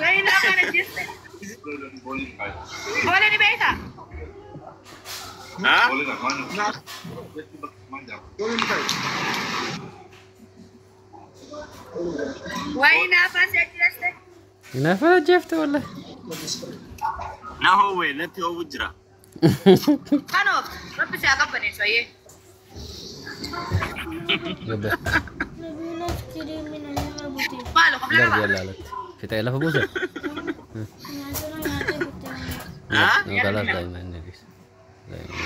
Wayii afaan ajjeeste. Boolee ni beektaa? Haa? Wayii afaan si ajjeeste. Hinaaffaan ajjeefte wallahi. Na hoowwe natti hoowwu jira. Kan ooftu. Rabbi si haa qabbaneessu ayyee. Gabbe. Maalo qabla Darbi qaba. allaalatti. Fixee lafa buuse. Haa? Kalaas daa'ima inni dhiise.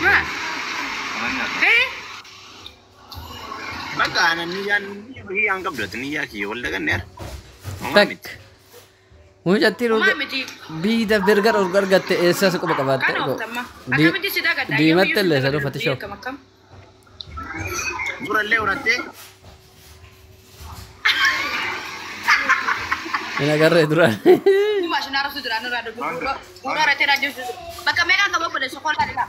Maa? Eh? Bakka ana niyyaan niyyaan qabdu ati niyyaa kiyya wal daganne ara. Homaa Tak. miti. Mucattiin Homaa miti. biida birgar ol argatte eessas quba qabaatte. Kan ooftu amma. Akkamitti si dagadda? Diimatte illee isa dhufa tishoo. Akkam akkam. Durallee horattee Hin agarree duraan. Maashina arabsu jira nurraa dubbu. Suuraa irratti raajjuu jira. Bakka meeqaan qaba obboleessa koolaa dhiqaa.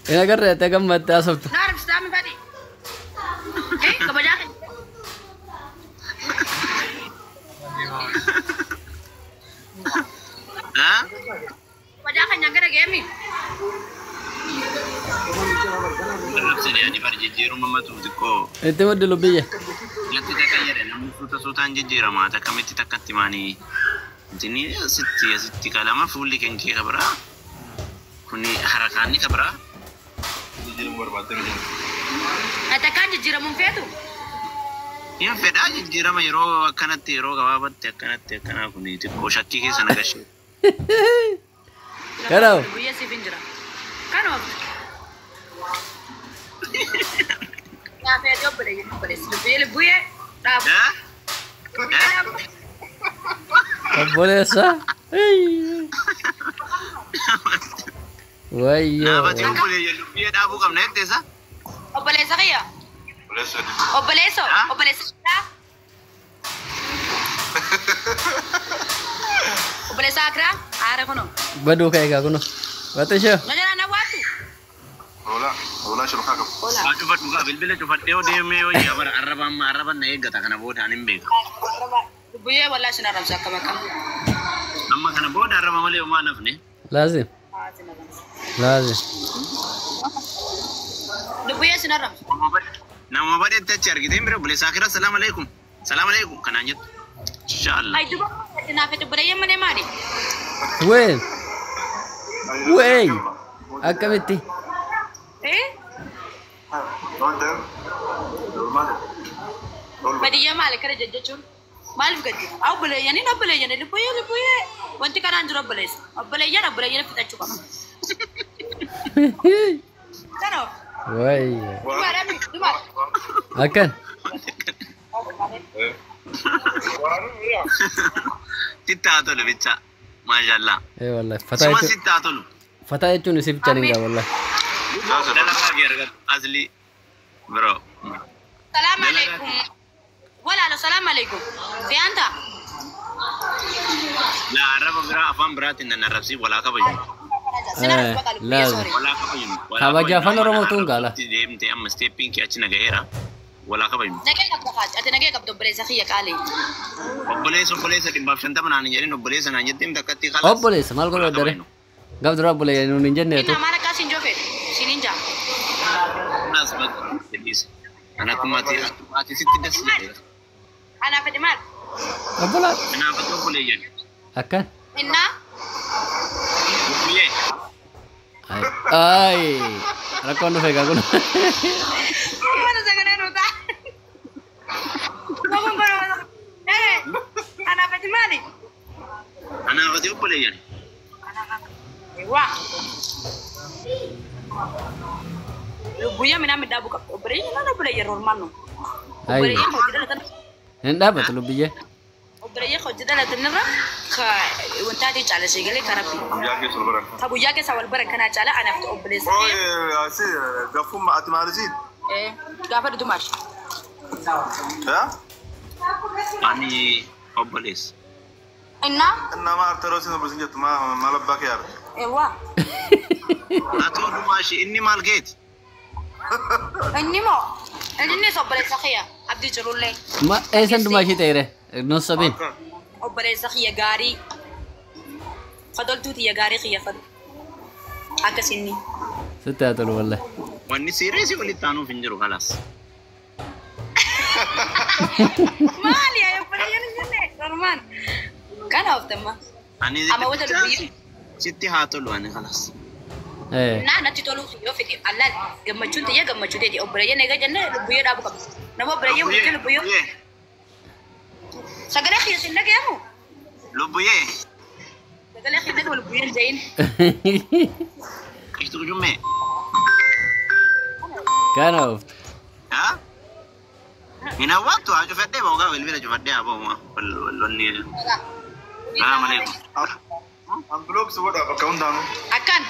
Hin agarree ati gammattee haasoftu. Na arabsitaa mi fadhi? Eh kabajaa kee. Haa? Kabajaa keenyaan gara geemi. Arrabsine ani bar jijjiiruma matu xiqqoo Itti muddi lubbiyye. natti takayyade namni suuta suutaan jijjiirama akkamitti takkatti maanii intini asitti asitti qalama fuulli kan kee kabiraa kuni harakaanni kabiraa Ati akkaan jijjiiramuun feetu? Hin fedhaa jijjiirama yeroo akkanatti yeroo gabaabatti akkanatti akkanaa kuni xiqqoo shakkii keessa na gashee. Kanaaf. Guyyaa siif hin jira. Kan ooftu. Naafee obboleeyyan obboleessi lubbiyee lubbiyee dhaabu. Haa? Obboleessa. Wayyoo. Naafati obboleeyyan lubbiyee dhaabuu qabna jetteessa? Obboleessa kiyya. Obboleesso. Ah? Obboleessa kiyya. Obboleessa Akiraa. Aara kunoo. Baduu ka'e egaa kunoo. Waxishoo. Na jalaa na waattu. Hola. Waa cufadhu gaa bilbila cufadhee yoo deemee yoo yaa bara arraba amma arraba na eeggata kana booda ani hin beeku. Lubbiyee wallaahi sin arrabsa akkam akkam. Amma kana booda arraba malee homaa nafne. Laazim. Laazim. Lubbiyee sin arrabsa. Nama badeetti achi argitee bira obboleessa Akiraa salaam alaikum. Salaam alaikum kanaan jettu. Inshaallah. Ay duba naaf obboleeyyan malee maali? Ween. Ween. Akkamitti? Eh? Badiyyaa maali kana jechuun? Maaliif gaddi? Obboleeyyaniin obboleeyyanii lubbiyee lubbiyee wanti kanaan jiru obboleessa. Obboleeyyan obboleeyyan fixachuu qaba. Kanaaf Wayyoo. dhugaadha dhugaadha. Akkan. Sitti haa tolu bicha. Maashaallah. Ee wallahi. Fataa Suma jechuun sitti haa tolu. fataa jechuun isii bichaan hin gaa wallahi. Dalagaa kee argatu asli bro. Salaam alaikum. Walaalo salaam alaikum. Siyaanta. Laa arraba biraa afaan biraatiin nan arrabsi walaa kabaju. Laazim. Walaa kabaju. Kabaja afaan Oromootuun gaala. Deemtee amma steeppiin kee achi na gaheera. Walaa kabaju. Nagee qabda kaati. Ati nagee qabda obboleessa kiyya qaalii. Obboleessa obboleessa 150 naan hin jedhin obboleessa naan jettiin takkatti kalas. Obboleessa maal godhu dare? Gaaf dura obboleeyyan nuun hin jenne Inni maal akkas hin joofedhu. Siin hin jaa. As bakka Ana akkuma ati ati sitti das jedhe. Anaaf ati maal? Obbolaa. Kanaaf ati obboleeyyan. Akkan. Innaa Lubbiyee. Ay. Rakkoon dhufe egaa kun. Mana sagalee nu ta'a. Kun kun eh anaaf ati maali? Kanaaf ati obboleeyyan. Waa. Lubbuyyaa minaan midhaabuu qabdi. Obboleeyyan naan obboleeyyan normaal nu. Ay. Obboleeyyan hojii dhalatan Hin dhaabbatu lubbiyyee. obboleeyyan hojii dhalatan irra ka wanta ati caala ishee galee ka rabbi. Ka guyyaa keessa wal baran kanaa caala anaaf obboleessa kiyya. Eh gaafa dudumaadha. Ani obboleessa. Innaa eewwaa. Ati odumaa ishee inni maal keeti? Inni moo innis obboleessa kiyya. Abdii Culullee. Ma eessan dhumaa ishee ta'eere? Nun sabiin. Obboleessa kiyya gaarii. Fadoltuu tiyya gaarii kiyya fadu. Akkasinni. Sitti haa tolu wallahi. Wanni siireesii walitti aanuuf hin jiru kalas. Maali yaa obboleeyyan hin jenne normaan. Kana ooftamma. Ani Amma wanta lubbiyyee. sitti haa tolu ani kalas. Naa natti toluu yoo fedhe allaan gammachuun tiyya gammachuu teeti obboleeyyan eega jenne lubbiyyee dhaabu qabna. Nama obboleeyyan walitti lubbiyyee. Sagalee kiyya sin dhagayamu. Lubbuyyee. Sagalee kiyya dhagamu lubbiyyeen jahin. Ishtu kujummee. Kana ooftu. Haa? Hin hawwattu haa cufadhee boogaa bilbila cufadhee haa boomaa. Wanni. Salaam alaikum. Ambuloks godha bakka hundaanuu. Akkan.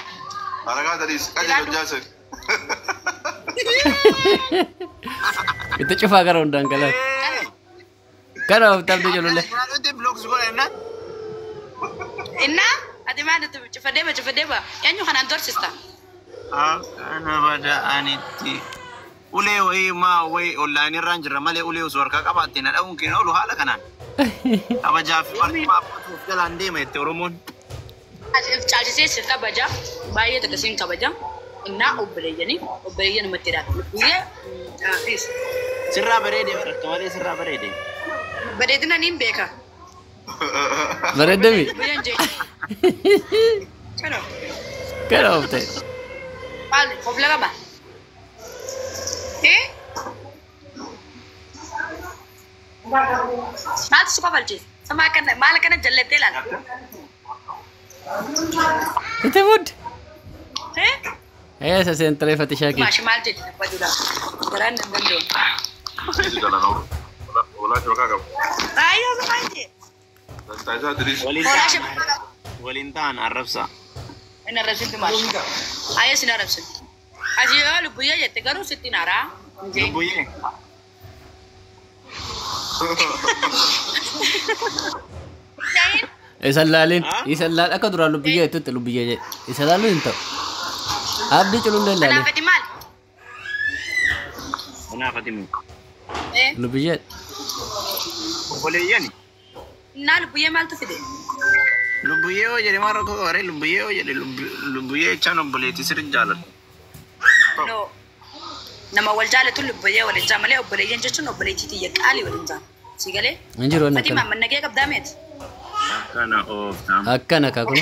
Harakaa sadiis qajeelcha hojjaase. Itti cufaa gara hundaan galan. Kana ooftu Abdii Culullee. Blocks godha jennaan. Innaa ati maal cufadhee ba cufadhee ba eenyu kanaan dorsista. Akkana bada'anitti. Ulee wayii maa wayii onlaayinii irraan jirra malee ulee osoo harkaa qabaatte na dha'uun keenya oolu haala kanaan. Kabajaa fi barcuma abbootuuf jalaan deema jette Oromoon. Caalchisee si kabaja baay'ee takka siin kabaja. Innaa obboleeyyanii obboleeyyan namatti hidhaa. Lubbiyyee. Sirraa bareede barakka malee sirraa bareede. Bareedina niin beeka. Bareeddami. Lubbiyyeen jee. Kana. Kana oofte. Maal kofla qaba? Eh? Maaltu si kofalchiisa? Sama akkana maal akkana jallattee ilaala? Itti fuddi. Eh? Eessa seentaree fatishaa kee? Maashi maal jetti tabbachuudha? Garaan hin danda'u. Olaa shabakaa qabu. Ayyoo maal jee? Taayisaa Diriis. Waliin Hoolaa ta'an shabakaa qabu. waliin ta'an arrabsa. Hin arrabsintu maashi. Ayyoo sin arrabsin. Asii yoo lubbuyyee jette garuu sitti naaraa. Lubbuyyee. Jahin. Isa laalin. Haa? Isa laal akka duraan lubbiyyee jettutti lubbiyyee jedhe. Isa laaluun hin ta'u. Abdii Culullee laalin. Kanaaf ati maal? Kanaaf ati muu. Eh? Lubbiyyee. Obboleeyyani. Innaa lubbuyyee maaltu fide? Lubbuyyee hoo jedhe maal rakkoo qabaree lubbuyyee hoo jedhe lubbuyyee jechaan obboleettii sirri jaaladha. No. Nama wal jaalatu lubbuyyee waliin jaa malee obboleeyyan jechuun obboleettii tiyya qaalii waliin jaa. Si galee? Hin jiru wanni Fatima akkana. mannagee qabdaa meeti? Akkana ooftaa. Akkana kaa kun.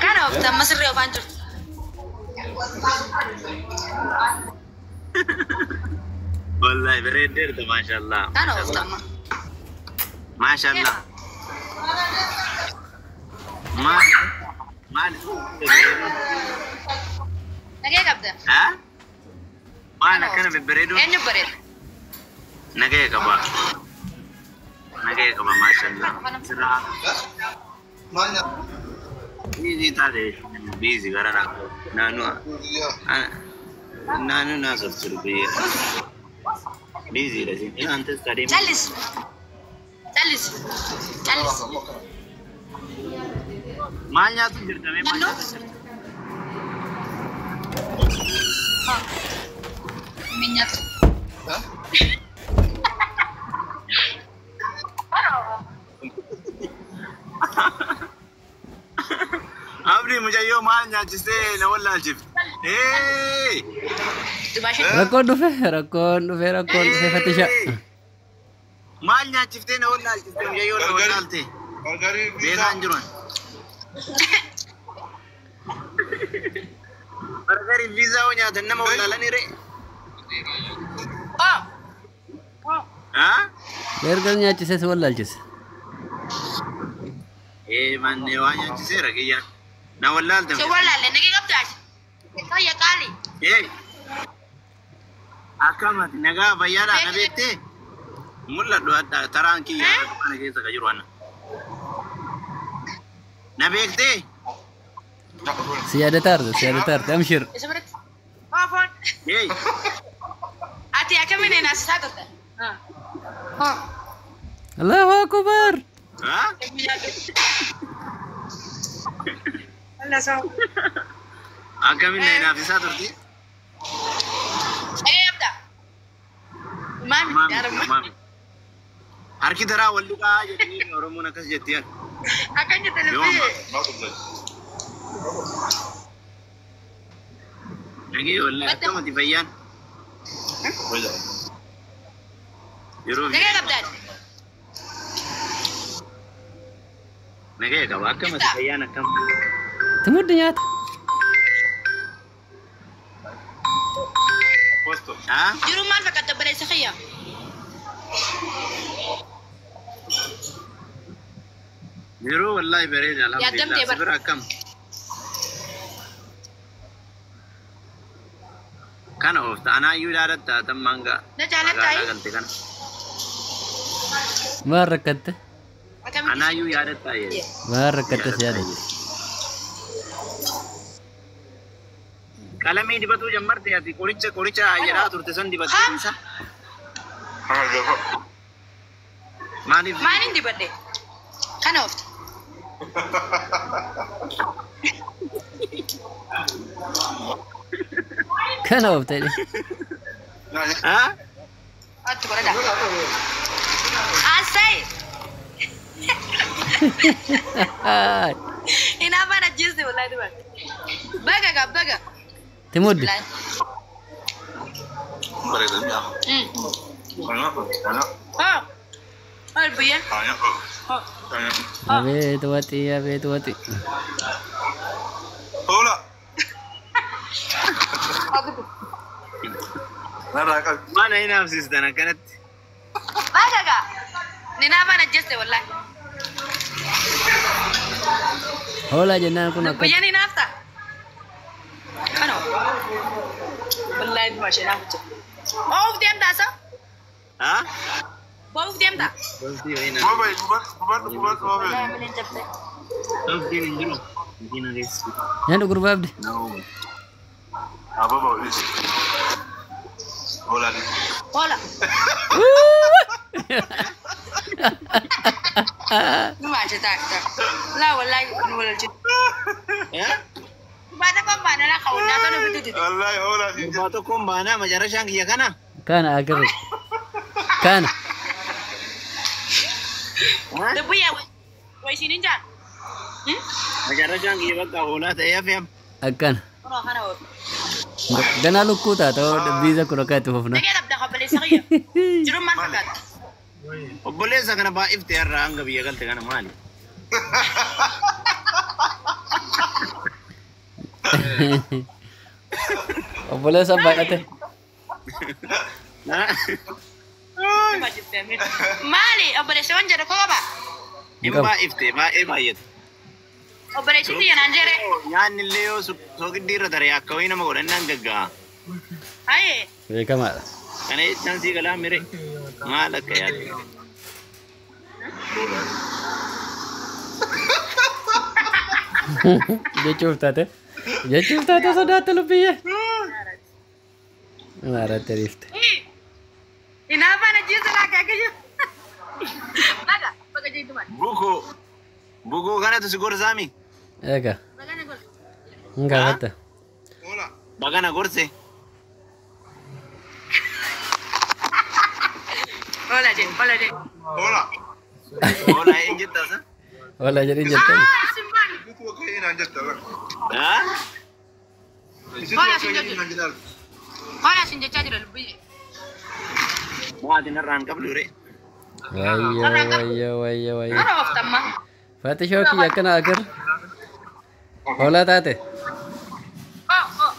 Kana oofta amma sirrii oofaan jirtu. Wallahi bareeddeerta maashaallah. Kana oofta amma. Maashaallah. Maal maal Nagee qabda? haa? Maal akkana bebbereeduun? Eenyu bareeda? Nagaya qaba. Nagaya qaba maashaallah. Sirraa Maal nyaata? biizii taate biizii gara naannoo naannoo naa sortiru biyya. Biiziidha siin. Antes adeema. Callis. Callis. Callis. Maal nyaatu jirta mee maal nyaatu jirta? Minyatu. Abdii mucayyoo maal nyaachistee na wallaalchifte? Ee! Dubaashee. Rakkoon dhufe rakkoon dhufe rakkoon dhufe fatishaa. Maal nyaachiftee na wallaalchifte mucayyoo na wallaalte? Gargarii Beekaan jiran. Bargarii viizaa hoo nyaatan nama wallaalanii ree? Oh. Oh. Haa? Erga nyaachisee si wallaalchise. Ee mannee waa nyaachiseera kiyyaan. Na wallaalte. Si wallaalle nagee qabdaa? Fayya qaali. Ee! Akkamati nagaa fayyaadhaa na beektee? Mul'adhu adda taraan kiyyaa kana keessa ka jiru ana. Na beektee? Si yaadataarte si yaadataarte amshir. Isa biratti. Oofoon. Ee! Ati akkamiin naasisaa turte? Oh. Allahu akbar. Haa? Allah soo. Akkamiin na inaafsisaa turte? Dhagee qabdaa? Maami jaarummaa. Maami. Harki taraa wal dhiqaa jedhanii Oromoon akkas jetti yaadu. Akkan jette Yoo lubbiyyee. Dhagee wallahi akkamati fayyaan. Yeroo Dhagee qabdaa? nagaya qaba akkamati fayyaan akkam. Timuddi nyaata. Haa? Jiruun maal fakkaata obboleessa kiyya? Yeroo wallahi bareeda Yaaddamtee alhamdulillah. bara. Si bira akkam? Kana oofta anaayyuu yaadatta tammaan ga'a. Na jaalattaa? Magaalaa galte kana. Maal rakkatte? Akkamitti? Anaayyuu yaadatta jedhe. Maal rakkatte si yaadatte? Qalamii dibatuu jammarte ati qoricha qoricha jedhaa turte san dibattee isa. Maaliif? Maaliin dibadhe? Kana oofta. Kana oofte jedhe. Haa? Attu godhadha. Asai! Hinaafaan ajjeeste wallahi dubar. Baga gaa baga. Timuddi. Oh. Maal biyyeen? Oh. Abeet waxii abeet waxii. Hola. Maal na hinaafsistan akkanatti? Baga gaa. Hinaafaan ajjeeste wallahi. Hoolaa jennaan kun akkatti. Biyyeen hinaafta? Kana oofta. Wallahi dubar ishee hinaafte. Ba'uuf deemtaa sa? Haa? Ba'uuf deemtaa? Toftii wayii na. Bobay, gubadhu, gubadhu, bobay. Wallahi malee jabte. Toftiin hin jiru. Makiina keessa. Nyaanni gurbaa abdi. Ah, bobay. Hola. Hola. Numa ce ta ta. La wallahi nu walalchi. Ba ta kan ba na na kawuna ta nu bitu. Wallahi hola. Gurbaa tokkoon baanaa macarashaan kiyya kana. Kana agarre. Kana. Lubbiya wai sinin jaan. Macarashaan kiyya bakka hoolaa ta'ee hafe amma. Akkana. Kunoo kana oolu. Ganaa lukkuu taata biiza kun akka itti fufna. Dhagee dhabda obboleessa kiyya. Jiruun maal fakkaata? Obboleessa kana baay'ifte har'a hanga biyya galte kana maali? Obboleessa baay'ate. Maali obboleessa waan jedhu koo qaba? Hin baay'ifte baay'ee baay'ate. Obboleessi kiyya naan jedhe. Nyaanni illee yoo soogiddi irra taree akka wayii nama godhannaan gagga'a. Haye. Beekamaadha. Kana jechaan sii galaa mire maal akka yaadde? Jechuuf taate. Jechuuf taate sodaatte lubbiyyee. Maaratti riifte. Hinaafaan ajjeesa laakaa kiyya. Baga baga jeetu maal? Bukoo bukoo kanatu si gorsaami? Egaa. Baga na gorsa. Hin gaafatta. Hola. Bagana gorse. Hola jedhe hola jedhe. Hola. Hoolaa een jettaasa? Hoolaa jedhee jettee. Ah isin maali? Isitu wakka inaan jetta. Haa? Isitu Hola wakka sin jechuudha. inaan jetta. Hola sin jechaa jira lubbiyyee. Maatiin irraan qabdu ree. Wayyo wayyo wayyo wayyo. Kana ooftamma. Fatishoo kiyya akkana agarre. Hoolaa taate. Oh oh.